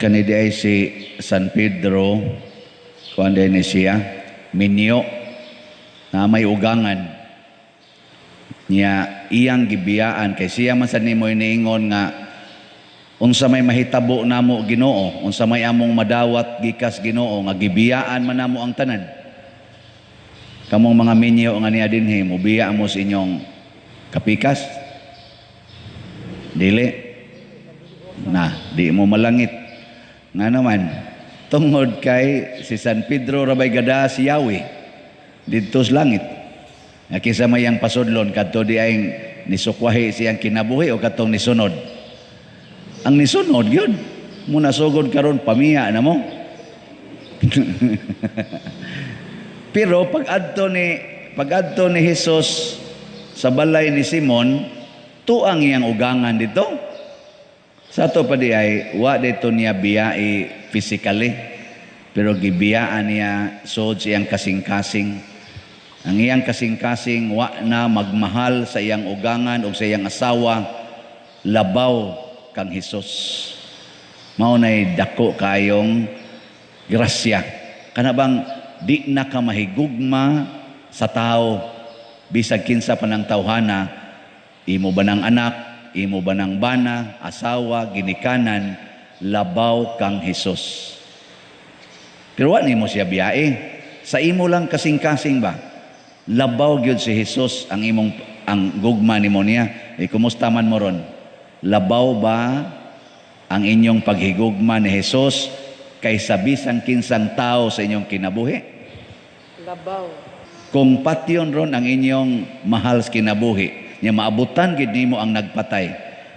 Kani di ay si San Pedro, kuan ni siya, minyo, na may ugangan. Niya iyang gibiyaan kay siya man sa nimo niingon nga, "Unsa may mahitabo namo, Ginoo? Unsa may among madawat gikas Ginoo nga gibiyaan man namo ang tanan?" Kamong mga minyo nga niya dinhi, mubiya mo sa inyong kapikas? Dili na, di mo malangit. Nga naman, tungod kay si San Pedro rabay gada si Yahweh didto sa langit. Nga kinsa may ang pasudlon, kadto di ay nisukwahi siyang kinabuhi o katong nisunod? Ang nisunod yun. Muna sugod karon pamiya na mo. Pero pag adto ni Jesus sa balay ni Simon, tuang iyang ugangan dito. Sa ato pa di ay wa dito niya biyai physically, pero gibiyaan niya sod sa iyang kasing-kasing. Ang iyang kasing-kasing wa na magmahal sa iyang ugangan o sa iyang asawa labaw kang Hesus. Mao nay dako kayong grasya. Kana bang di na ka mahigugma sa tao bisag kinsa pa ng tawhana, imo ba ng anak, imo ba ng bana, asawa, ginikanan, labaw kang Hesus. Pero wa nimo siya biyae. Sa imo lang kasing-kasing ba? Labaw gyud si Hesus ang imong ang gugma nimo niya. E kumusta man mo ron? Labaw ba ang inyong paghigugma ni Hesus kaysa bisan kinsang tao sa inyong kinabuhi? Labaw. Kung patyon ron ang inyong mahal sa kinabuhi, nya maabutan gid nimo ang nagpatay.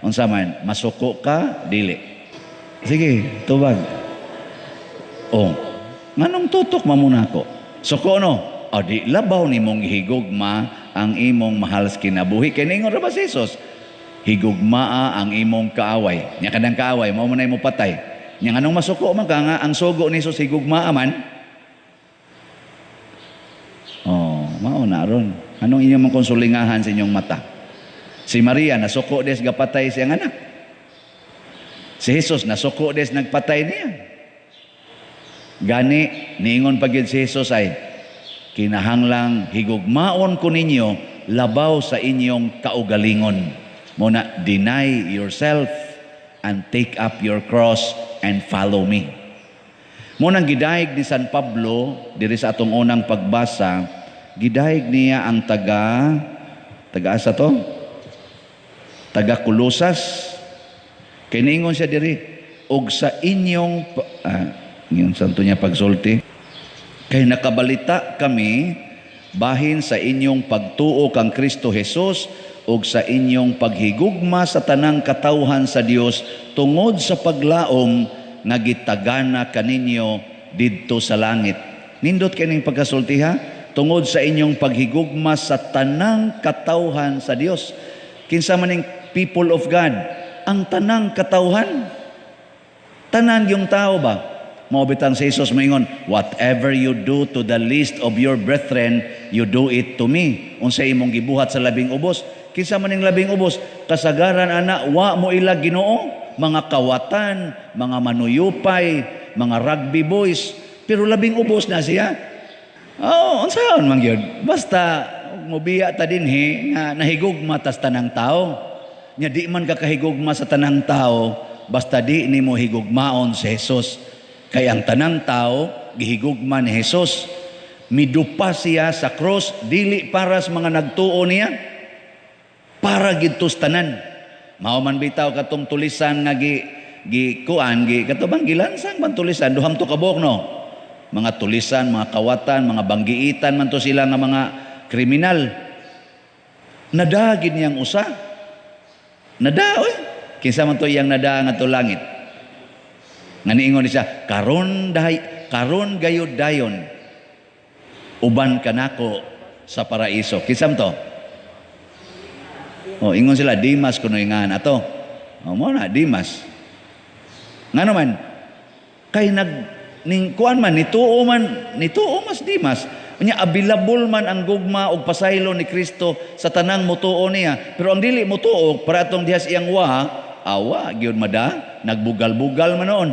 Unsa man, masuko ka, dili? Sige, tubag. Oh, nganong tutok man mo nako? Suko no? O di labaw nimong higugma ang imong mahal sa kinabuhi. Kay ningon ra ba si Jesus? "Higugmaa ang imong kaaway." Nya kanang kaaway, mao man mo patay. Nya nganong masuko man ka nga ang sugo ni Jesus higugmaa man? Oh, mao na ron. Anong inyong mong konsulingahan sa inyong mata? Si Maria nasuko des gapatay siyang anak. Si Jesus nasuko des nagpatay niya. Gani niingon pa gyud si Jesus ay kinahanglang higugmaon ko ninyo labaw sa inyong kaugalingon. Mo na deny yourself and take up your cross and follow me. Mo nang gidayeg ni San Pablo diri sa atong unang pagbasa, gidayeg niya ang taga taga asa to? Taga Kolosas. Kay niingon siya diri og sa inyong yung santo niya pagsulti, "Kay nakabalita kami bahin sa inyong pagtuo kang Kristo Jesus ug sa inyong paghigugma sa tanang katawhan sa Dios tungod sa paglaom nga gitagana kaninyo didto sa langit." Nindot kining pagkasulti ha, tungod sa inyong paghigugma sa tanang katawhan sa Dios. Kinsa man ning people of God? Ang tanang katawhan. Tanan yung tao ba? Mao bitang si Jesus moingon, "Whatever you do to the least of your brethren, you do it to me." Unsa imong gibuhat sa labing ubos? Kinsa man ning labing ubos? Kasagaran ana wa mo ila Ginoo, mga kawatan, mga manuyupay, mga rugby boys, pero labing ubos na siya. Oh, unsaon man gyud? Basta mobiya ta dinhi nga nahigugma tas tanang tao. Nya di man ka kahigugma sa tanang tao, basta di nimo higugmaon si Jesus. Kay ang tanang tao gihigugma ni Jesus. Midupa siya sa cross dili para sa mga nagtuo niya, para gidto sa tanan. Mao man bitaw katong tulisan nga gi gi kuan gi kato bang gilansang man tulisan duham to kabok no. Mga tulisan, mga kawatan, mga banggiitan man to sila nga mga kriminal. Nadagin niyang usa. Nada oy. Kinsa man to iyang nada nga to langit? Nga niingon ni siya, "Karon dahay, karon gayud dayon uban kanako sa paraiso." Kinsa man to? Oh, ingon sila Dimas kuno ingan ato. Oh, mo na Dimas. Ngano man kay nag ning kuan man nituo man nituo mas Dimas. Nya available man ang gugma og pasaylo ni Kristo sa tanang mutuo niya. Pero ang dili mutuo para atong diha sa iyang wa, awa gyud mada, nagbugal-bugal man noon.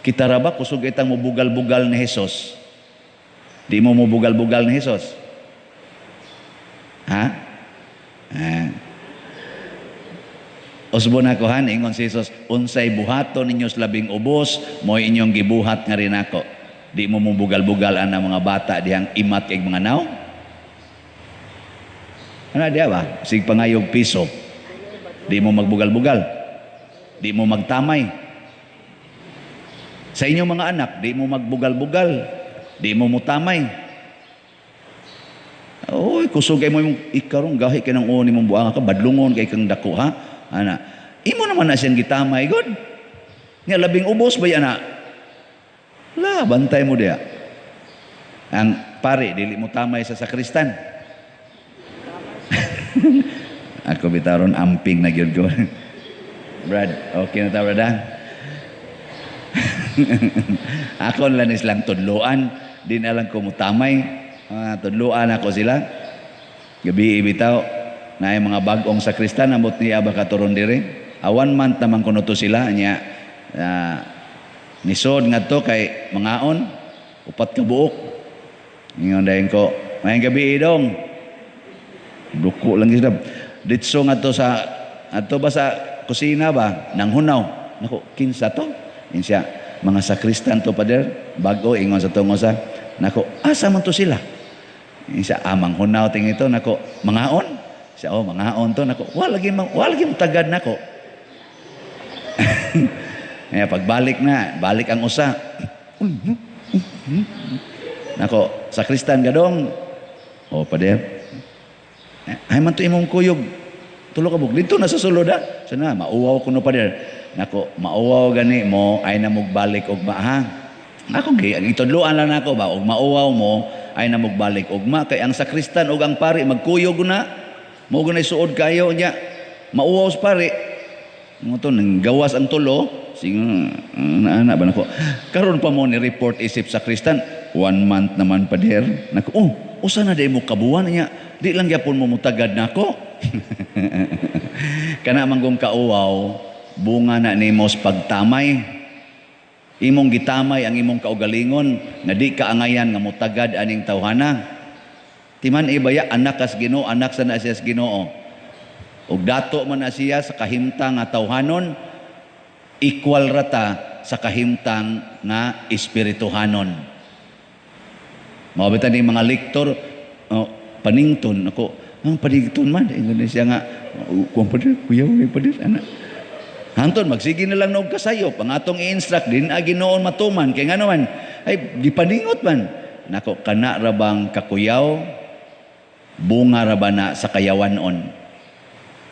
Kita ra ba kusog itang mubugal-bugal ni Jesus? Di mo mubugal-bugal ni Jesus? Ha? Ah. Usbon ako han, ingon si Jesus, unsay buhaton ninyo sa labing ubos, mo'y inyong gibuhat nga rin ako. Di mo mubugal-bugal ang mga bata dihang imat kay mga naw? Ano diya ba? Sig pangayog piso. Di mo magbugal-bugal. Di mo magtamay. Sa inyong mga anak, di mo magbugal-bugal. Di mo mutamay. Oy, kusog kay mo yung ikarong gahi kay nang uni mong buanga ka, badlungon kay kang dako ha. Ana, imo naman na siyang gitamay, god. Nga labing ubos ba yan na? La, bantay mo diya. Ang pare, dili mo tamay sa sakristan. Ako bitaron amping na gyud ko. Brad, okay na ta, brad, ha? Ako lang silang tudloan, di na lang ko mutamay. Ah, tudloan ako sila. Gabi ibitaw, na mga bagong sakristan, amot niya ba katuron diri. Ah, one month naman kuno to sila, nya, nisod nga to kay mangaon, 4 ka buok. Ingon dayon ko, "Mayang gabi idong." Duko lang sila. Ditso nga to sa, ato ba sa kusina ba, nang hunaw. Nako, kinsa to? Insiya, mga sakristan to, pader, bago, ingon sa tungo sa, nako, asa man to sila? Insiya, amang hunaw ting ito, nako, mangaon? Siya, oh, mangaon to, nako, wala lagi tagad nako. Kaya pagbalik na, balik ang usa. Nako, sakristan gadong. Oh, pader. Ay man to imong kuyog. Tulo ka buk. Dito na sa sulod ha. So na, mauwaw ko no, pader. Nako, mauwaw gani mo, ay na mugbalik ugma ha. Ako gi, itudloan lang nako ba, ug mauwaw mo, ay na mugbalik ugma. Kay ang sakristan ug ang pari, magkuyog na. Mo gunay suod kayo niya. Mauwaw sa pari. Mo to, nang gawas ang tulo. Sige, na ba nako. Karon pa mo ni report isip sakristan. 1 month naman pader. Nako, oh, usa na day mo kabuan niya. Di lang gyapon mo mutagad nako. Kana manggong kauwaw, bunga na nimo sa pagtamay. Imong gitamay ang imong kaugalingon nga di ka angayan nga mutagad aning tawhana. Timan ibaya anak kas Ginoo, anak sa na siya sa Ginoo. Ug dato man na siya sa kahimtang nga tawhanon, equal rata sa kahimtang nga espirituhanon. Mao bitaw ni mga lektor, oh, panington ako, ang panington man ingon siya nga kuan pa dir, kuya may pa dir ana. Hanton magsige na lang og kasayop ang atong i-instruct din agi noon matuman kay ngano man ay gipaningot man nako. Kana ra bang kakuyaw, bunga ra ba na sa kayawan-on?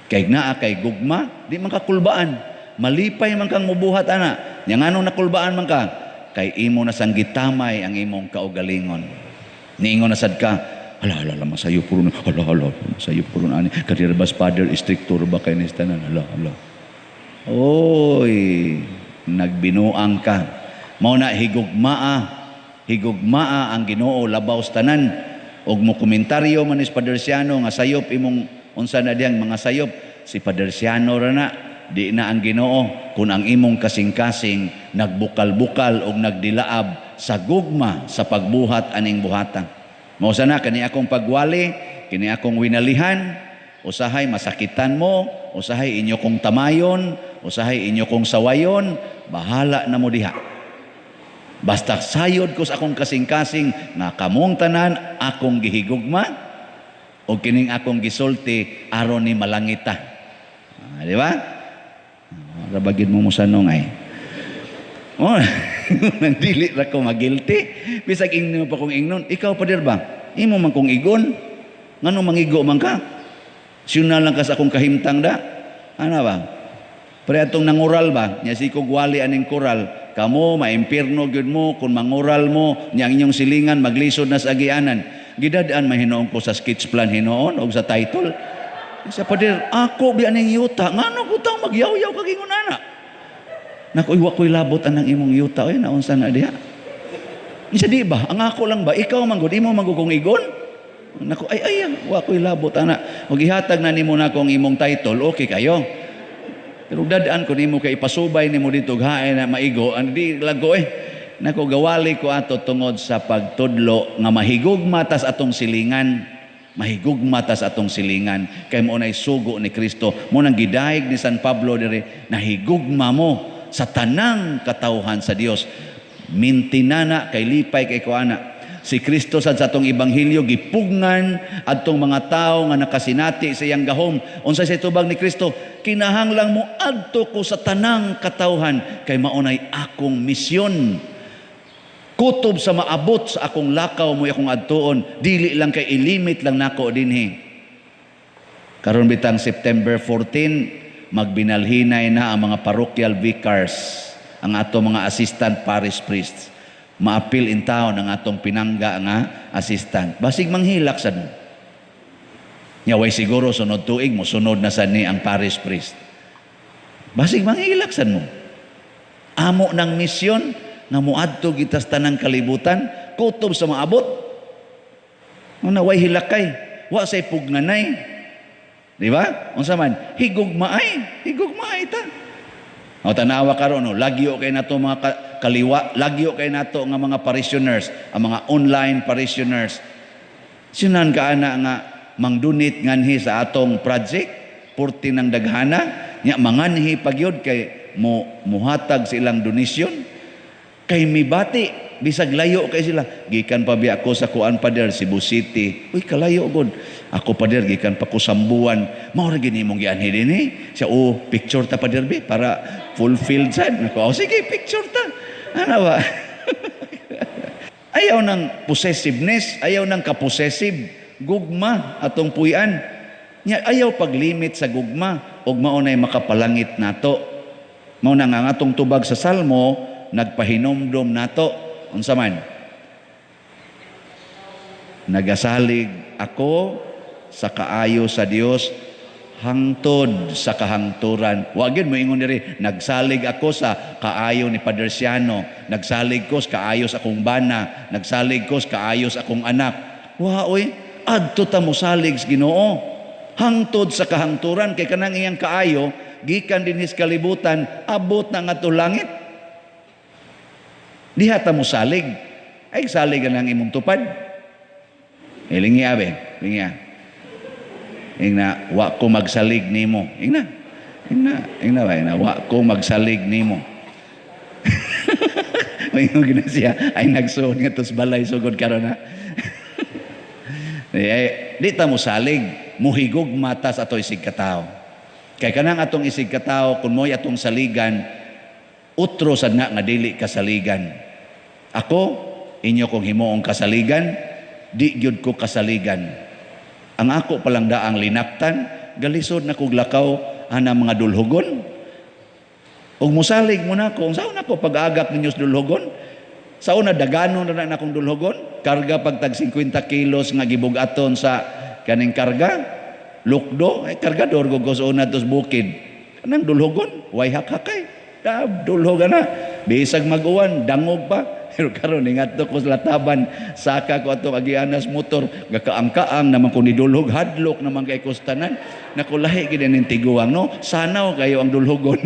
Kay naa kay gugma, di man ka kulbaan, malipay man kang mubuhat ana. Nya nganong nakulbaan man ka? Kay imo na sang gitamay ang imong kaugalingon. Niingon na sad ka, "Hala, hala, hala, masayo puro na, hala, hala, masayo puro na ani kadir bas father stricto ba kay ni tanan, hala, hala." Oy, nagbinuang ka. Mao na higugmaa, higugmaa ang Ginoo labaw sa tanan. Og mo komentaryo man is Pader Siano nga sayop imong unsa na diyang mga sayop, si Pader Siano ra na, di na ang Ginoo kun ang imong kasing-kasing nagbukal-bukal og nagdilaab sa gugma sa pagbuhat aning buhata. Mao sana kani akong pagwali, kini akong winalihan, usahay masakitan mo, usahay inyo kong tamayon, usahay inyo kong sawayon, bahala na mo diha. Basta sayod ko sa akong kasing-kasing nga kamong tanan akong gihigugma o kining akong gisulti aron ni malangita. Di ba? Rabagin mo musanong ay. Oh, nandili ra ko magilty. Bisag ingnon pa kong ingnon, ikaw pa dir ba? Imo man kong igon. Ngano mangigo man ka? Siyuna lang ka sa akong kahimtang da. Ana ba? Pre atong nangural ba? Nya si kog wali aning kural. Kamo maimpirno gyud mo kun mangural mo, nya ang inyong silingan maglisod na sa agianan. Gidad-an man hinuon ko sa sketch plan hinuon og sa title. Sa pader, ako bi aning yuta, ngano ko taong magyaw-yaw kag ingon ana? Naku, wa ko'y labot anang imong yuta, oy, naunsa na diha? Isa di ba? Ang ako lang ba? Ikaw man gud, imo man gud kong igon? Naku, ay, ay, wa ko'y labot ana. Og ihatag na nimo na akong imong title, okay kayo. Pero dadaan ko nimo kay ipasubay nimo dito hain na maigo, ang di lang ko eh. Nako, gawali ko ato tungod sa pagtudlo nga mahigugma tas atong silingan. Mahigugma tas atong silingan kay mao nay sugo ni Kristo. Mao nang gidayeg ni San Pablo diri, nahigugma mo sa tanang katawhan sa Dios. Mintinana kay lipay kay kuana. Si Kristo sad sa atong ebanghelyo gipugngan adtong mga tawo nga nakasinati sa iyang gahom. Unsa sa tubag ni Kristo? Kinahanglang mo adto ko sa tanang katawhan kay mao nay akong misyon. Kutob sa maabot sa akong lakaw mo akong adtuon, dili lang kay ilimit lang nako dinhi. Karon bitang September 14, magbinalhinay na ang mga parochial vicars, ang ato mga assistant parish priests. Maapil in town ang atong pinangga nga assistant. Basig manghilak sad mo. Nya way siguro sunod tuig mo sunod na sad ni ang parish priest. Basig manghilak sad mo. Amo ng misyon nga moadto kita sa tanang kalibutan, kutob sa maabot. Una way hilakay, wa say pugnganay. Di ba? Unsa man? Higugmaay, higugmaay ta. O tanawa karon, no, lagyo kay nato mga kaliwa, lagyo kay nato nga mga parishioners, ang mga online parishioners. Sinan ka ana nga mangdonate nganhi sa atong project, purti ng daghana, nya manganhi pagyud kay mo muhatag sa ilang donasyon. Kay mibati, bisag layo kay sila. Gikan pa biya ako sa kuan, pader, Cebu City. Uy, kalayo god. Ako, pader, gikan pa ko Sambuan. Mao ra gini imong gianhi dinhi. Siya, oh, picture ta, pader, be, para fulfilled sad. Nako, oh, sige, picture ta. Ano ba? Ayaw ng possessiveness, ayaw ng kapossessive. Gugma atong puy-an. Nya ayaw paglimit sa gugma ug mao nay makapalangit nato. Mao na nga ang atong tubag sa Salmo nagpahinomdom nato, unsa man? Nagasalig ako sa kaayo sa Dios hangtod sa kahangturan. Wa gyud mo ingon diri, nagsalig ako sa kaayo ni Padre Siano, nagsalig ko sa kaayo sa akong bana, nagsalig ko sa kaayo sa akong anak. Wa oy, adto ta mosalig sa Ginoo hangtod sa kahangturan kay kanang iyang kaayo gikan dinhi sa kalibutan abot na ngadto langit. Diha ta mosalig. Ay salig ka ng imong tupad. Ilingi abe, lingi. Ingna, wa ko magsalig nimo. Ingna. Ingna, ingna ba, ingna, wa ko magsalig nimo. May gina siya ay nagsuod nga tos balay sugod karon na. Eh, di ta mo salig, muhigog mata sa ato isig katawo. Kay kanang atong isig katawo kun mo'y atong saligan, utro sad na nga dili kasaligan. Ako, inyo kong himuong kasaligan, di gyud ko kasaligan. Ang ako palang daang linaktan, galisod na kog lakaw ana mga dulhugon. Ug musalig mo na ako, unsaon ako pag-agak ninyo sa dulhugon? Sa una, daganon na na akong dulhugon, karga pag tag 50 kilos nga gibugaton sa kaning karga, lukdo, ay kargador ko sa una tos bukid. Kanang dulhugon, way hakhakay. Da, dulhugan na. Bisag mag-uwan, dangog pa. Pero karon ingat ko sa lataban, saka ko atong agianas motor, gakaang-kaang naman ko ni dulhog, hadlok naman kay kustanan. Naku, lahi gid ning tiguang, no? Sanaw kayo ang dulhugon.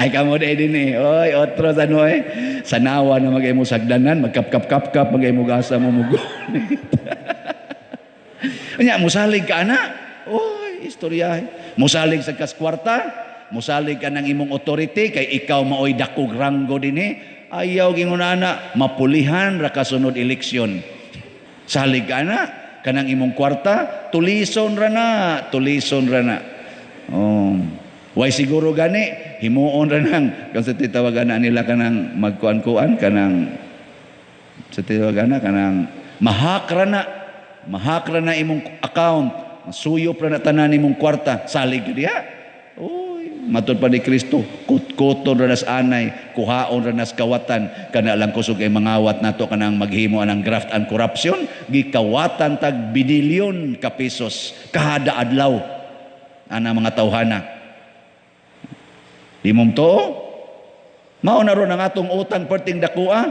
Ay kamo dai din eh. Oy, otro sa no eh. Sanawa na magay mo sagdanan, magkap-kap-kap-kap, magay mo gasa mo mugunit. Nya musalig ka ana. Oy, istorya. Musalig sa kas kwarta, musalig ka ng imong authority kay ikaw maoy dakog ranggo dinhi. Ayaw gingon ana, mapulihan ra kasunod eleksyon. Salig ka na kanang imong kwarta, tulison ra na, tulison ra na. Oh. Way siguro gani, himuon ra nang kung sa titawagan na nila kanang magkuan-kuan kanang sa titawagan na kanang ma-hack ra na, ma-hack ra na imong account, suyop ra na tanan imong kwarta, salig ka diha. Uy, matud pa ni Kristo, kutkuton ra nas anay, kuhaon ra nas kawatan, kana lang kusog ay mangawat nato kanang maghimo anang graft and corruption, gikawatan tag binilyon ka pesos kada adlaw ana mga tawhana. Di mong to? Mao na ron ang atong utang perting dakua.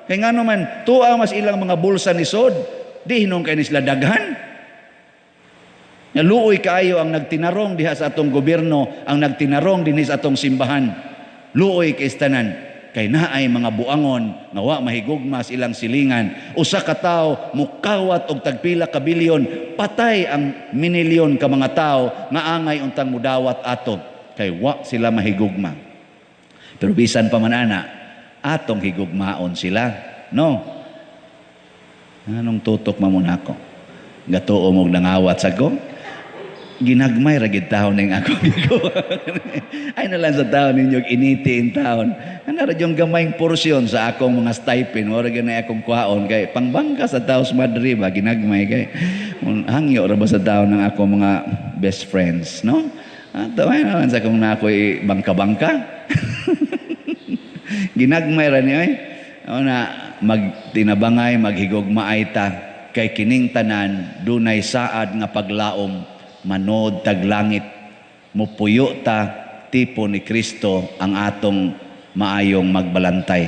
Kay ngano man, tuwa mas ilang mga bulsa ni sod, di hinong kay ni sila daghan. Naluoy kaayo ang nagtinarong diha sa atong gobyerno, ang nagtinarong dinhi sa atong simbahan. Luoy kay tanan kay naay mga buangon nga wa mahigugma sa ilang silingan. Usa ka tawo mukawat og tagpila ka bilyon, patay ang minilyon ka mga tawo nga angay untang mudawat ato kay wa sila mahigugma. Pero bisan pa man ana, atong higugmaon sila, no? Anong tutok man mo nako? Gatuo mog nangawat sa ko? Ginagmay ra gid taon ning ako gikuha. Ay na lang sa taon ninyo initi in taon. Ana ra yung gamayng porsyon sa akong mga stipend, mura gyud akong kuhaon kay pangbangka sa tao sa Madrid ba, ginagmay kay hangyo ra ba sa taon ng akong mga best friends, no? Ato ay na lang sa akong na ako'y bangka-bangka. Ginagmay ra ni oy. O na magtinabangay, maghigugmaay ta kay kining tanan dunay saad nga paglaom, manod tag langit, mupuyo ta tipo ni Kristo ang atong maayong magbalantay.